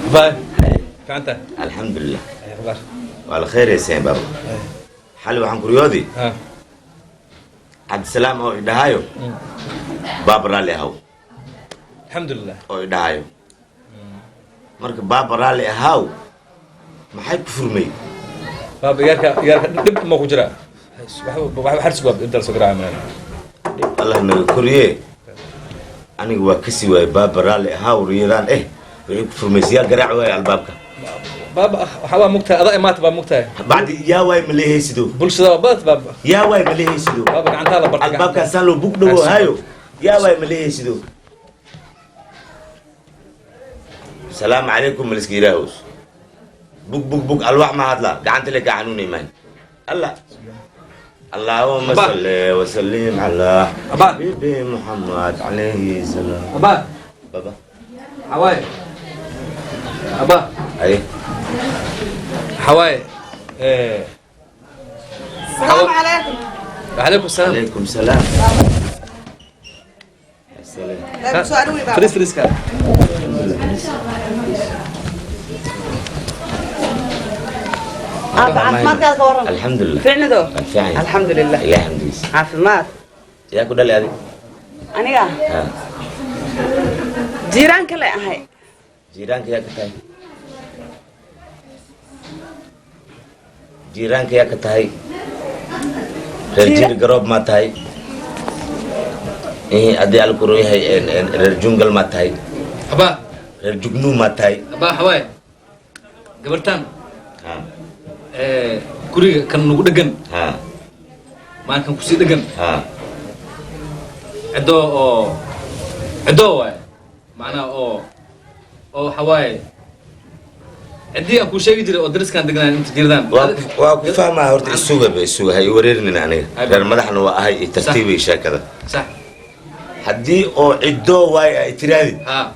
Baay fiicanta. Alxamdulilah. Ay akhbaar? Waa la khayraysayn baaba. Xali waxaan kuryoodi ha Cabdisalaam oo idhahayo baaba raalli ahaw. Alxamdulilah. Oo idhahayo marka baaba raalli ahaw maxay ku furmay? Baaba, igaarka igaarka dhib ma ku jira, waxba xarsi baab inta soo garaaca maana. Dhib Allah naga koriye. Aniga waa kasi waayey baaba raalli ahaw riyadaan wixii ku furmaysa yaa garaac waaya albaabka. Baaba, waxaa waa mugtahay adaa imaata baa mugtahay. Bacdi yaa waay ma leehaysido. Bulshada waa badat baaba. Yaa waay ma leehaysido. Baaba, gacantaa la bartay. Albaabkaasaan loo bug dhawo hayo, yaa waay ma leehaysido. Salaamu calaykum maliska ilaahos bug bug bug alwax ma hadla gacanta le kaa xanuunay maan alla allaahuma Abba. Salli wasalim calaa Abba. xabiibi Muxamed calayhi salaam. Abba. Baba. Xawaaye abba. Aye. Xawaaye. السلام عليكم. وعليكم السلام. Calaykum salaam. Asalaam. لا سؤالي بابا. Fariis fariiska. أبا، caafimaadkaada ka waran? Alxamdulilah. Fiicnido? Waan fiican yahay. Alxamdulilah. Ilaah xamdigiisa. Caafimaad. Yaa ku dhalay adig? Aniga? Ha. Jiiraanka le ahay. Jiiraanka yaa ka tahay? Jiiraanka yaa ka tahay? Reer jiir garoob maa tahay? Haddii alla kuron yahay reer jungal maa tahay? Abba. Reer jugnuu maa tahay? Abba, xawaaye gabartaan. Ha. Guriga kan nagu dhegan. Ha. Maalinkan kusii dhegan. Ha. Ciddoo oo ciddoo waaye, macnaha oo waxa waaye ciddii aan kuu sheegi jiray oo dariskaan deganaan inta jirdaan. Waa ku fahmaa. Horta isuga ba isuga, ha i wareerinin aniga. Ay, reer madaxna waa ahay iyo tartiibay sheekada. Sax. Haddii oo ciddoo waaye ay tiraadid, ha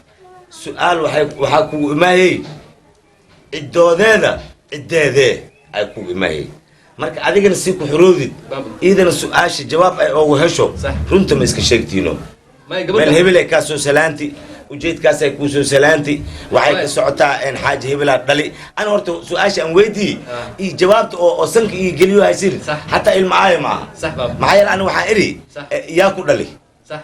su-aal waxay waxaa kugu imaayey ciddoodeeda ciddeedee ay kugu imaayey. Marka adigana si ku xuroodid. Baaba. Iidana su-aasha jawaab ay oogu hesho. Sax. Runta ma iska sheegtiino? May meel gabadha hebel ay kaa soo salaanti, ujeedkaasay kuu soo salaanti, waxay ka Waay. socotaa en xaaji hebelaa dhali. Ana horta su-aasha aan weydiiyey Ah. iyo jawaabta oo sanka iyo geliyo haysin. Sax. Xataa ilma aaya ma aha. Sax baaba. Maxaa yeele ani waxaan idhi Sax. yaa ku dhali? Sax.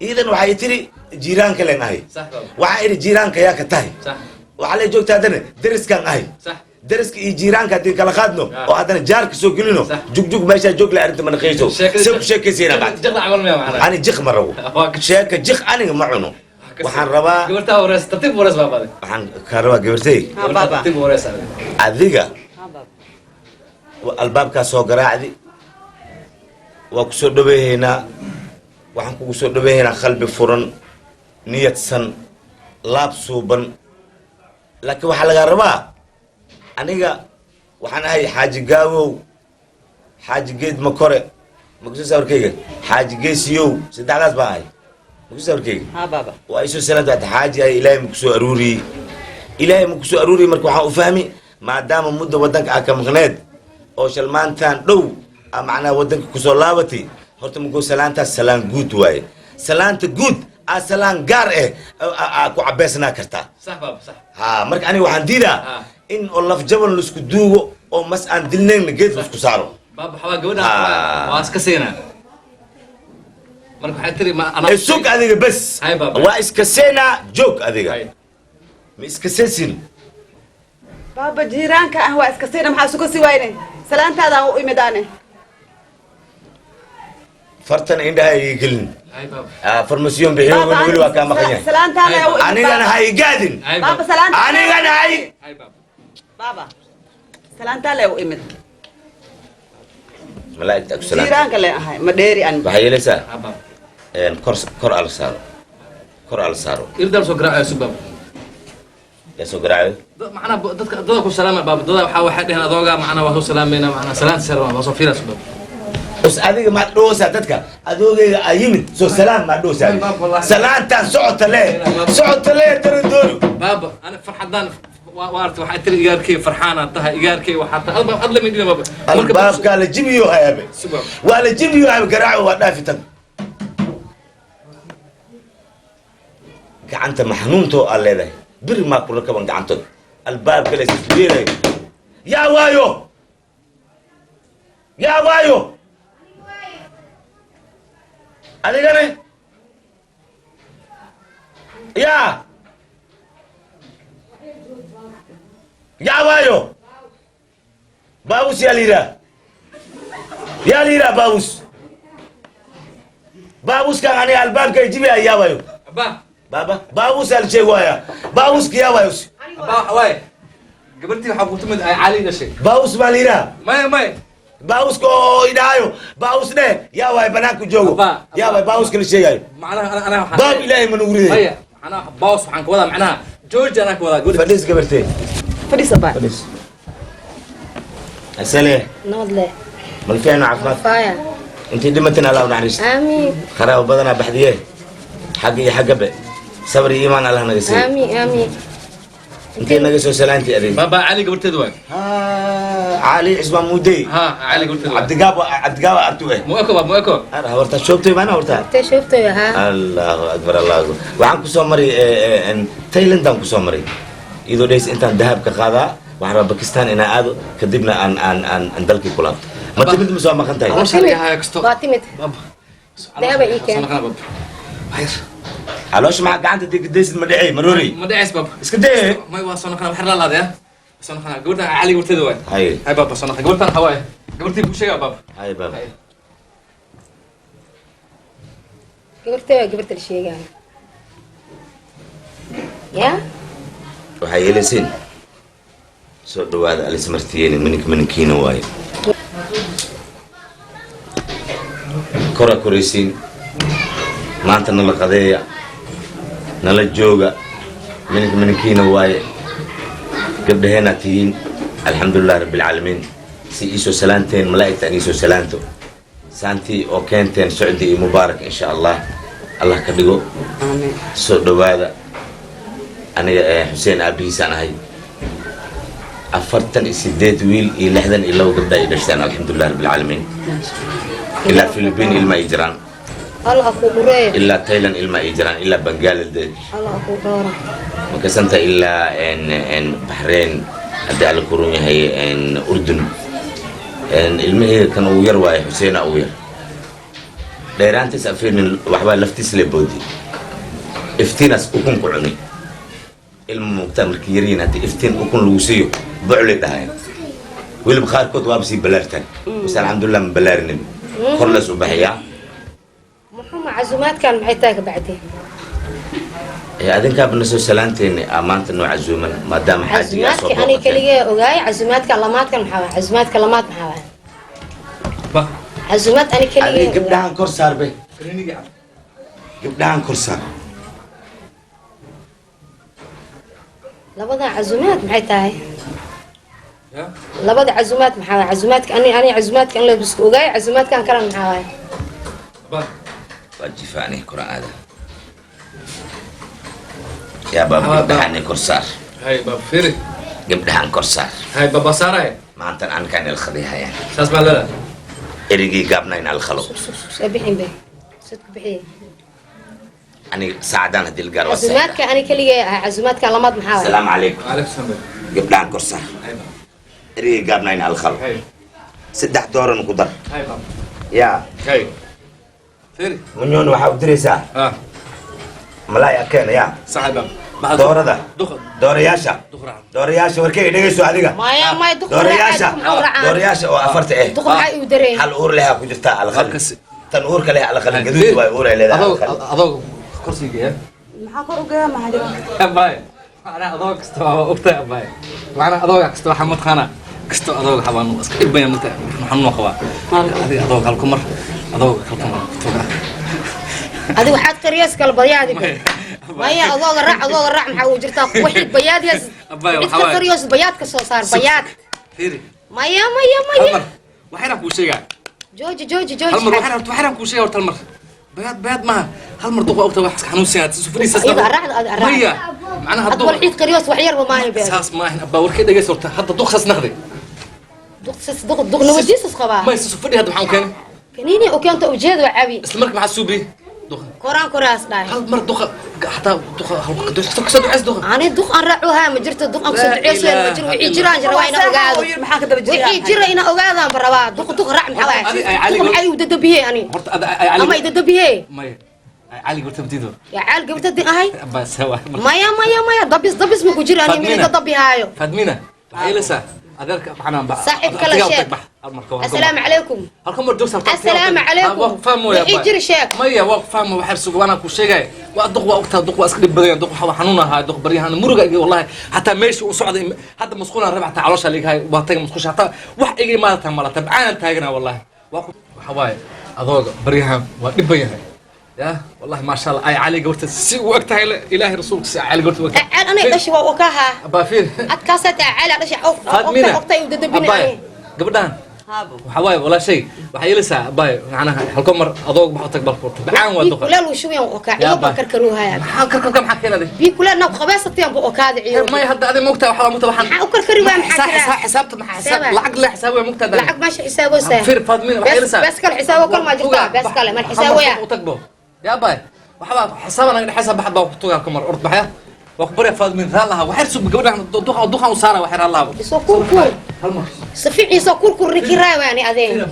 Iidan waxay tiri jiiraanka leen ahay. Sax baaba. Waxaan idhi jiiraanka yaa ka tahay? Sax. Waxaa lay joogta haddana deriskaan ahay. Sax. Deriska iyo jiiraanka haddii kala qaadno Ah. oo haddana jaarka soo gelino. Sax. Jugjug meeshaa joog la arrinta manaqeyso see ku sheekaysayna bacdi. Jaqda camal miya macnaha? Ani jiq ma rabo. Waa ka- Sheeka jiq aniga ma cuno. Waxaan rabaa gabartaa wareys, tartiib wareys baaba. Waxaan kaa rabaa gabartey. Ha baaba. Tartiib wareys adiga. Adiga Ha baaba. Waa albaabkaa soo garaacdi, waa ku soo dhaweehaynaa. Waxaan kugu soo dhaweehaynaa qalbi furan, niyadsan, laab suuban. Laakiin waxaa lagaa rabaa aniga waxaan ahay Xaaji Gaawow, Xaaji Geed Makore makusoo sawirkayga, Xaaji Geesiyow, saddexdaas baan ahay makusoo sawirkayga. Ha baaba. Waa isoo salaanta wata xaaji ay ilaahay maku soo aruuriyey, ilaahay maku soo aruuriyey. Marka waxaan u fahmi maadaama muddo waddanka aa ka maqneed oo shalmaantaan dhow aa macnaha waddanka kusoo laabatay. Horta makoo salaantaas salaan guud waaye, salaanta guud aa salaan gaar eh aa ku cabeysnaa kartaa. Sax baaba, sax. Ha, marka aniga waxaan diidaa Ah. in oo lafjaban laisku duugo oo mas aan dilnaynna geed laisku saaro. Baaba, xawaa gabadha Ah. waa iska siinaa. Marka waxay tiri ma anaa Ee, sug adiga bes. Hay baaba. Waa iska seenaa, joog adiga. Hay. Ma iska seesin? Baaba, jiiraanka ah waa iska siina, maxaa isuga sii waynay? Salaantaadaan u imid ane. Fartan indhaha iga gelin. Hay baaba. Ah, farmasiyon bixiyo weli waa kaa maqan yahay. Salaantaada u imid. Anigana ha igaadin. Hay baaba. Baaba. Salaanta. Anigana ha Hay baaba. Baaba, salaantaa le u imid. Malaa'igta ku salaam. Jiiraanka le ahay, ma dheeri an. Waxaa yeelaysaa Ha baaba. Kor kor ala saaro, kor ala saaro. Irdaal soo garaacayo, sug baaba. Yaa soo garaacayo? Macnaha dadka dada ku salaama baaba, dada waxay dheheen adoogaa macnaha waa soo salaamayna, macnaha salaanta sare waa soo fiiraa, sug baaba. Us adiga maad dhoosaa dadka adoogayga aa yimid soo salaam maad dhoosaa? Baab, wallahi. Salaantaan socota le, socota le darandoori. Baaba, ana farxadaan. Waarta waxaa tiri igaarkay farxaanaa tahay, igaarkay waxaa tahay adba adla midina baaba. Albaabkaa la jibiyo hayaabe. Suba. Waa la jibiyo hayaabe, garaaco waa dhaafi tan gacanta maxnuuntoo aa leedahay, biri maa kula kaban gacantood albaabka la isleedahay. Yaa waayo, yaa waayo, adigane yaa yaa waayo. Baabus yaa la yidhaah, yaa la yidhaah baabus, baabuskan aniga albaabka jibi yaa waayo. Abba. Baaba baabus yaa la sheegi waaya, baabuska yaa waayo. Abba, waxa waaye gabartii waxaa ku timid ay Cali dhashay. Baabus baa la yidhaah. Maya, maya. Baabuska oo idhaayo baabus dheh, yaa waayo banaanka joogo. Abba, yaa waayo baabuska la sheegayo? Macnaha ana waxaan baab ilaahay ma nugu riday. Maya, macnaha baws waxaan ka wadaa, macnaha George anaa ka wadaa gabadha. Fadhiis gabartee. Fadhiisa baa. Fadhiis asale. Nabad leh. Mal fiicno caafimaad? Faaya. Intay dhimatin Allah u naxariisto. Aamiin. Qaraabo badanaa baxdiye, xagga iyo xaggabe sabr iyo iimaan Allah naga siiyo. Aamiin, aamiin. Intay naga soo salaantii adeeg. Baaba, Cali gabarteeda waay. Cali Cismaan Muudey. Ha, Cali gabarteeda waay. Cabdigaab, Cabdigaab abtu eh. Mu eko, baab, mu eko. Ara horta shoobtay maana horta. Intee shoogtay ahaa? Allahu akbar, allahu akbar. Waxaan kusoo maray Thailandaan kusoo maray iyadoo dheys intaan dahabka qaadaa, waxaan rabaa Bakistan inaan aado, kadibna aan aan aan aan dalkii ku laabto. Ma timid ma soo maqan tahay? Caloosha laga haya kasto. Waa timid. Baaba. Dahaba ii keen. Waxyar. Caloosha maxaa gacanta degdaysid? Ma dhicey maroorey? Ma dhacays, baaba. Iska dee. May, waa soo noqonaa, waxyar laalaadaya, soo noqonaa. Gabartan Cali gabarteeda waay. Hay. Hay baaba, soo noqon. Gabartan waxaa waaye gabartii kuu sheegaa, baaba. Hay baaba. Hay. Gabartee waa gabarta la sheegaayo yaa? Waxaa yeelaysiin, soo dhawaada, alismartiyeeni minink mininkiina waaye, kora koraysiin maanta nala qadeeya, nala jooga, minink mininkiina waaye, gabdhaheenaa tihiin. Alxamdulilah rabbi alcaalamiin. Si iisoo salaanteen malaa'igta aan iisoo salaanto saantii oo keenteen socdi iyo mubaarak insha Allah, Allah ka dhigo. Aamiin. Soo dhawaada. Aniga ee Xuseen aabbihiisaan ahay, 48 wiil iyo 62 gabdha ay dhashteen, alxamdulilah rabbi alcaalamiin. Ilaa Philippine ilma ay jiraan. Allah ha kuu dhureeyo. Ilaa Thailand ilma ay jiraan, ilaa Bangladesh. Allah ha kuu dhooro. Makasanta ilaa n Baxrain, haddii alla kurun yahay n Urdun. Ilmaheyga kan ugu yar waaye Xuseena ugu yar, dheeraantiis afiirnin waxbaa laftiis le boodi, iftiinaas ukun ku cuni. Ilma mugtaa markii yaryihin haddii iftiin ukun lagu siiyo buclay dhahayan, weliba qaarkood waaba sii balaartaan, bas alxamdulilah ma balaarinin, kor lees u baxayaa. Muxuu casuumaadkan maxay tahay ka bacdi? Ee adinkaaba na soo salaanteeni aa maanta noo casuuman, maadaama xaajigaa soo casuumaadka ani booqateen. Keligee ogaay casuumaadka lamaadkan maxaa waay? Casuumaadka lamaad maxaa waay? Ba. Casuumaad ani adiga keligee ogaay. Gabdhahan kor saar be. Kaniiniga cab. Gabdhahan kor saar. Labada casuumaad maxay tahay? Ya. Labada casuumaad maxaa waay? Casuumaadka ani casuumaadka in la isku ogaay, casuumaadkan kalena maxaa waay? Ba. Waa jifaani kor aada yaa baaba, gabdhahan kor saar. Hay baaba, fiiri. Gabdhahan kor saar. Hay baaba, saaray. Maantan ankaan ilkhadihayaan. Saas baa leedahay. Erigii gaabna in alkhalo. Soo bixin be, sod ku bixiye. Aniga saacadaan haddii la gaaro waa Casuumaadka seexdaa. ani keligee ahay, casuumaadka lamaad maxaa waay? Asalaamu calaykum. Calaykum salaam. Gabdhahan kor saar. Hay baaba. Erigii gaabna in alkhalo. Hay. Saddex dooran ku dar. Hay baaba. Yaa. Hay, fiiri. Munyoon waxaa u diraysaa ah malaay akeena yaa. Sax baaba. Doorada. Duq. Doorayaasha. Duq raacan. Doorayaasha warkayga dhegayso adiga. Maya, maya, duq. Doorayaasha. Doorayaasha oo afarta eh. Duq maxaa igu dareen? Hal uur leha ku jirtaa alkhali. Halkas- Tan uurka leh alkhali gaduud waay, uur ay leedahay Adoo alkhali. adoo kursiga ya. Maxaa kor u geeya maxaa? Abay, macnaha adoo kasta waa ogtahay abay, macnaha adooga kasta waxaa mataqaanaa kasta adooga xabaan iska dhibaya mata xanuun qabaa adiga adooga halku mar, adooga halku mar tuga. Adiga waxaad qariyaas kala badyaadi. Maya, adooga raac, adooga raac, maxaa ugu jirtaa wixii bayaadyaas? Abbaay, Cid waxaa ka waaye. qariyoos bayaad ka soo saar bayaad. Fiiri. Maya, maya. Hal Maya. mar waxayna kuu sheegaa. Jooji, jooji, jooji. Hal mar waxayna kuu sheegaa horta hal mar. Bayaad bayaad maaha, hal mar duq waa ogtahay wax iska xanuunsan yahay, soo fadhiisas. Iyada arraacda, adi arraacda. Maya, macnaha Had duq walxiid qariyoos wax yarba maahan bee. Saas maahan abbaa, warkay dhegeysa horta, hadda duq saas naqday. Duq sas, duq duq nawadiisas qabaa. Maya, soo fadhi, hadda maxaan u keenay? Kaniini u keenta, ujeed waa cabi. Isla marka maxaa suubi duqa? Koraan koraas dhahay. Hal mar duqa xataa duqa kasoo duceys duqa. Ani duq aan raacuhaa ma jirto, duq aan kusoo Laa duceyso ma ilaaha jiro. Wixii jiraan jira waa ina ogaado. Maxaa ka daba jira? Wixii jira ina ogaadaan ba rabaa. Duq duq raac maxaa waaye? Adi- ay cali- Duq maxay u dadabiyey ani? Horta ada ay cali Ama i dadabiyey? Maya, ay cali gorta matido. Yaa caal gabta din ahay. Abbaa sawa. Maya maya maya, dabis dabis ma ku jira ani Fadmina. mid dadabihaayo. Fadmina, waxay yeelaysaa adeerka maxanaan ba Saaxiib kala sheeg. Assalaamu calaykum. Halkan mar joogsa. Assalaamu calaykum. Waa ku fahmooya. Wixii jira sheeg. Maya, waa ku fahmo, waxaa sugo waana ku sheegay. Waa duq, waa ogtaa duq waa iska dhib badan yahay, duq waxa xanuun ahaa duq baryahan muruga iga, wallahi hataa meesha uu socday hadda masquulaan raba, hataa caloosha liigahay waa tagay masquusha, hataa wax iga imaada mala tabcaanan taagana, wallahi waa ku waxa waaye adooga baryahan waa dhib badan yahay. Ya wallahi, maasha Allah, ay cali gabarta si u eg tahay, ilaahay rasuulkiisa, ay cali gabarta u eg tahay. Caal anay dhashay waa okaha. Abbaa fiir. Adkaasaa taa caal dhashay. Fadmina. Ogtay u dadabini Abbaay, ani. Gabadhan Haabo. waxa waaye walaashay, waxay yeelaysaa abbaay macnaha halko mar adoog baxo tag balka horta bacaan waa Bii duqa. kuleel uu shubayan okaa Yaa ciyo baa. baan karkaruuhaya. Maxaa karkarka, maxaa keenaday? Bii kuleel naab qabeysatayaan bu okaada ciyo. Maya, hadda adiga mogtaa waxaa mogtaa waxaan Maxaa u karkari waaya, maxaa jira? Xisaabta maxaa xisaab Seeba. Lacag le xisaab waa mogtaa. Lacag meesha xisaaboosaa. Fir Fadmina, waxay yeelaysaa Bees kale xisaabo kal maa jirtaa, bees kale mal xisaabooya. U tagbo yaa baay, waxbaa xisaaba naga dhexaysa, baxad baa ku tugaa halka mar ord baxya waa ku barya. Fadmin raalaha waxay sub gabadhan duqa duqa u saara waxay raalaha. Isoo kurkur. Hal mar. Safiic isoo kurkur ninkii raawaani adeen.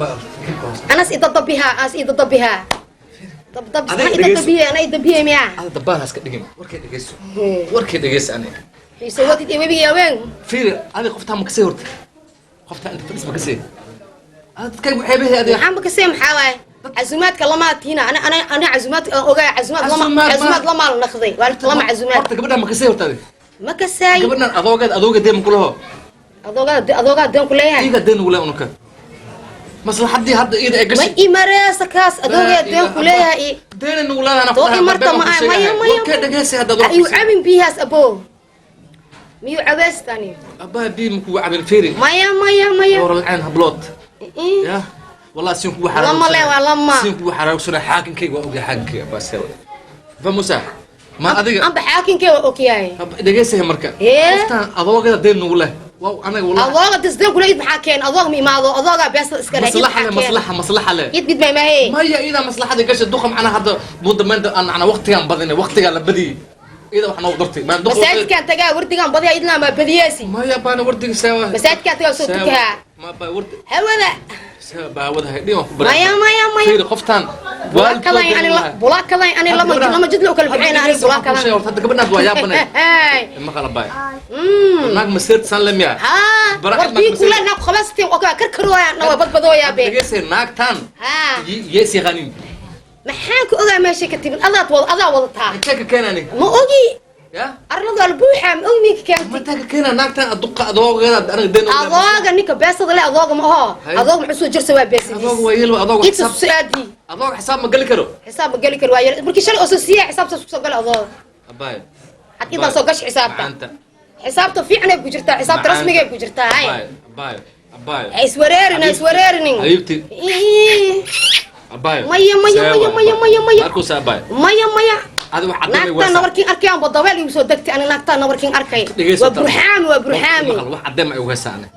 Anas idadabihaa, anas idadabihaa. Dabdab Adiga ana dhegeyso. idadabiye, ana idabiye miyaa? Ada dabaan haska dhigin, warkay dhegeyso, warkay dhegeyso ani. Xiise wadid iyo webiga haween. Fiiri, adiga qoftaa ma kasii horta, qoftaa inta fadhis ma kasii ada dadkaygu ceebahey adiga. Maxaan ba kasee, maxaa waaye? Casuumaadka lamaa tiina ana ana ana casuumaadka aan ogaa casuumaad lama Casuumaad ma- casuumaad lamaa la naqday waa lama casuumaad. Horta gabadhan ma kasii horta adiga? Ma kasaay. Gabadhan adoogeed adooga deen makulaho. Adoogaa adoogaa deen ku leeyahay. Iiga deen ugule unuka maslaxadii hadda iida ay Ma gashay. Imareesa kaas adoogaa deen ku leeyahay. Deena nugu leedahay. Too imarta ma maya maya. Warkay dhegeysay hadda. Ayuu cabin biyahaas abo, miyuu cabeystani? Abbaa, bii makugu cabin, fiiri. Maya maya maya. Dhowr alceen hablood ya wallahi siin kugu Lama le, waa lama. Siin kugu xaraarugsana xaakinkayga waa ogyahay xaakinkayga, abbaa sewa famusa ma adiga. Amba xaakinkee waa ogyahay. Dhegeysay marka. Ee? Qoftaan adoogada deen nugu leh waa anaga wallahi. Adooga disdeen kula id maxaa keen? Adooga ma imaado, adoogaa beesada iska leh id. Maslaxa le Maxaa keen? Maslaxa maslaxa le. Id mid maamahe. Maya, iidaa maslaxada gasha duqa macnaha hadda mudda maanta aan macnaa waqtigaan badinay, waqtigaan la badiyey, iida wax noogu dartay maan duqa. Masaajidkaan tagaa wardigaan badiyaa idlaan baa badiyeesi. Maya baana wardiga sewa. Masaajidkaan tagaa soo tukahaa. Ma baa wardi. Hawada. Sewa baa wada hay dhiman ku bara. Maya maya maya. Fiiri qoftaan. Bulaakadan ani bulaakadan ani lama lama jidla u kala bixina ani bulaakadan. Hadda gabadhaas waa yaabanay ma kala baay naag maseert san lemiya. Haa. Baracad war bii ma kula naag qabasteen oo karkarooya na waa badbadooyaa be. Dhegeysay naagtaan. Haa. Yees yaqaanin. Maxaan ku ogaa meesha ka timid? Adaad wada adaa wadataa. Intee ka keenani? Ma ogi. Ya. Arladu albuuxa ma ogi minka keentay. Mataa ka keena naagtaan aduqa adoogeeda anaga deen. Adooga ninka beesada leh adooga ma aho. Hay. Adooga muxuu soo jirsa waa beesadiis. Adooga waa yelo adooga Inta xisaab. su-aadii. Adooga xisaab ma geli karo. Xisaab ma geli karo, waa yar markii shalay oo soo siiya xisaabtaas kusoo gala adooga. Abaay. Had intaan soo gash xisaabta. Macaanta. Xisaabta fiicanay ku jirtaa, xisaabta rasmigay ku jirtaa hay. Abaay abaay abaay. Ha iswareerin, ha iswareerinin. Xabiibti. Ii. Abaay. Maya, maya, maya, maya, maya, maya. Markuusa abaay. Maya maya. Adi wax caddeyn Naagtaan nabarkiin arkayaan ba dabeel igu soo degtay ani, naagtaan nabarkiin arkay. Waa burxaami, waa burxaami. Wax caddeyn ma igu haysaa ani?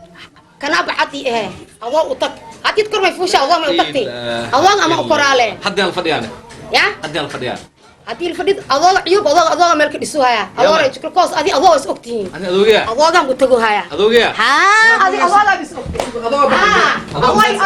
Kanaa bacad ii ahe adoo u tag hadid kor may fuusha adoo may u tagtay adooga ama u koraale. Haddii aan la fadhiyaane. Ya. Haddii aan la fadhiyaan. Haddii la fadhid adooga ciyub adooga adooga meel ka dhisu haya adoo jikrkoos adi adoo is ogtihiin. Ani adoogayaa. Adoogaan ku tago haya. Adoogayaa. Haa, adi adoogaa is ogtihiin. Adooga. Haa. Adooga.